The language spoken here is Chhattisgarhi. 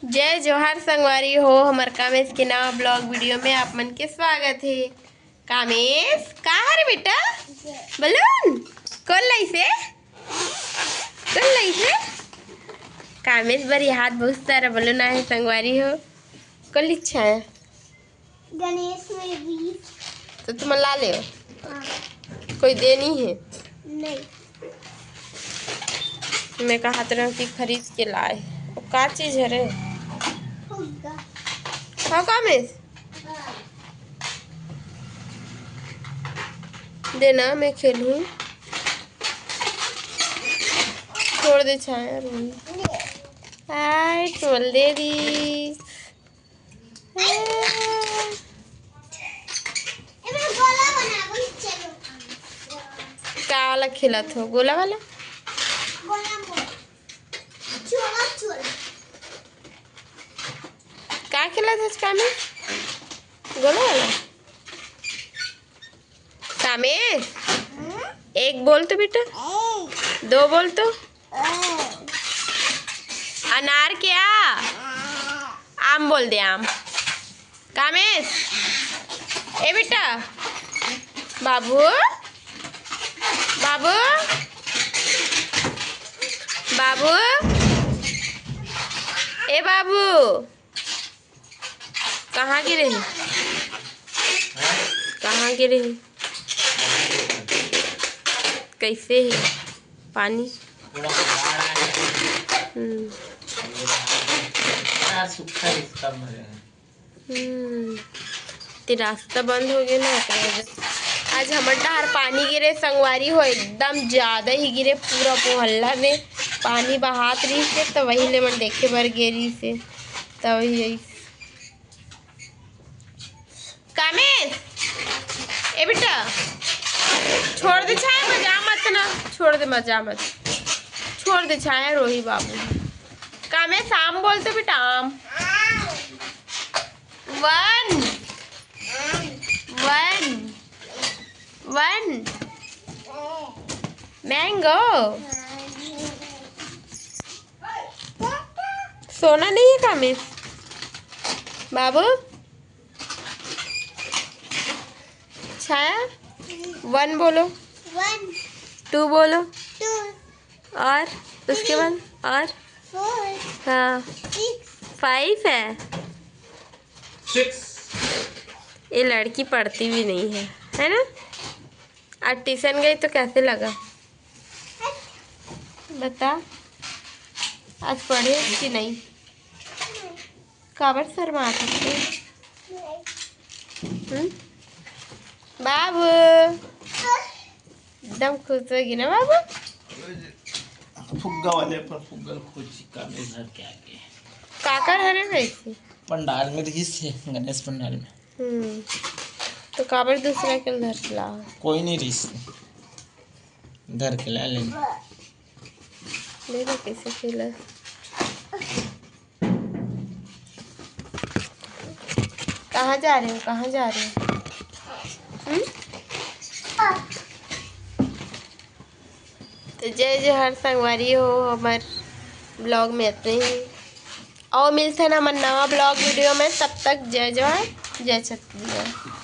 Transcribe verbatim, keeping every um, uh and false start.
जय जोहार संगवारी हो, हमर कामेश के नवा ब्लॉग वीडियो में आप मन के स्वागत हे। कामेश, का हरे बेटा? बलून? कोन लाइसे? कोन लाइसे? कामेश बर ये हाथ बहुत सारा बलून आए हे संगवारी हो। कोन लिच्छा है? गणेश में बीस। तो तुम ला ले। हाँ। कोई देनी है? नहीं। मैं कहत रहूं कि खरीद के लाए। वो का चीज है रे? फुग्गा। हाँ, कामेश? हाँ। देना, मैं खेलूं। छोड़ दे छाया, रोई। ले। आय, टोल दे दी। का वाला खेलत हो? गोला वाला? का खेलत हो कामेश? गोला वाला? कामेश, एक बोल तो बेटा। दो बोल तो। अनार क्या? आम बोल दे, आम। कामेश, ए बेटा, बाबू, बाबू, बाबू, ए बाबू, कहाँ गिरे हे? कहाँ गिरे हे? कैसे हे पानी? हम्म। हम्म। ते रास्ता बंद हो गया ना, ओकरे वजह से। आज हमर डहार पानी गिरे संगवारी हो, एकदम ज्यादा ही गिरे, पूरा मोहल्ला में पानी बहात रहिस हे, तो वही ले मन देखे बर गे रहिस हे, तो वही। कामेश, ए बेटा, छोड़ दे छाया, मजा मत ना, छोड़ दे, मजा मत, छोड़ दे छाया, रोही बाबू। कामेश, आम बोल तो बेटा, आम। One, one, one mango। सोना नहीं है कामेश? बाबू, छाया, वन बोलो। One। टू बोलो। Two। और उसके बाद और? Four। हाँ। Six। Five है। Six। ये लड़की पढ़ती भी नहीं है, है ना? आज ट्यूशन गई तो कैसे लगा, बता? आज पढ़े कि नहीं? काबर शर्मात हस? हम्म? बाबू, एकदम खुश होगी ना बाबू? फुग्गा वाले अपन फुग्गा ल खोजी कामेश घर के आगे। काकर हरे वैसे? पंडाल में रहिस हे, गणेश पंडाल में। हम्म, तो काबर दूसरा के ल धर के ला? कोई नहीं रहिस हे, धर के ला लेन। देखो कैसे खेला। कहाँ जा रहे हो, कहाँ जा रहे हो? हम्म? तो जय जोहार संगवारी हो, हमर ब्लॉग में इतने ही। और मिलते हैं हमर नवा ब्लॉग वीडियो में। तब तक जय जोहार, जय छत्तीसगढ़।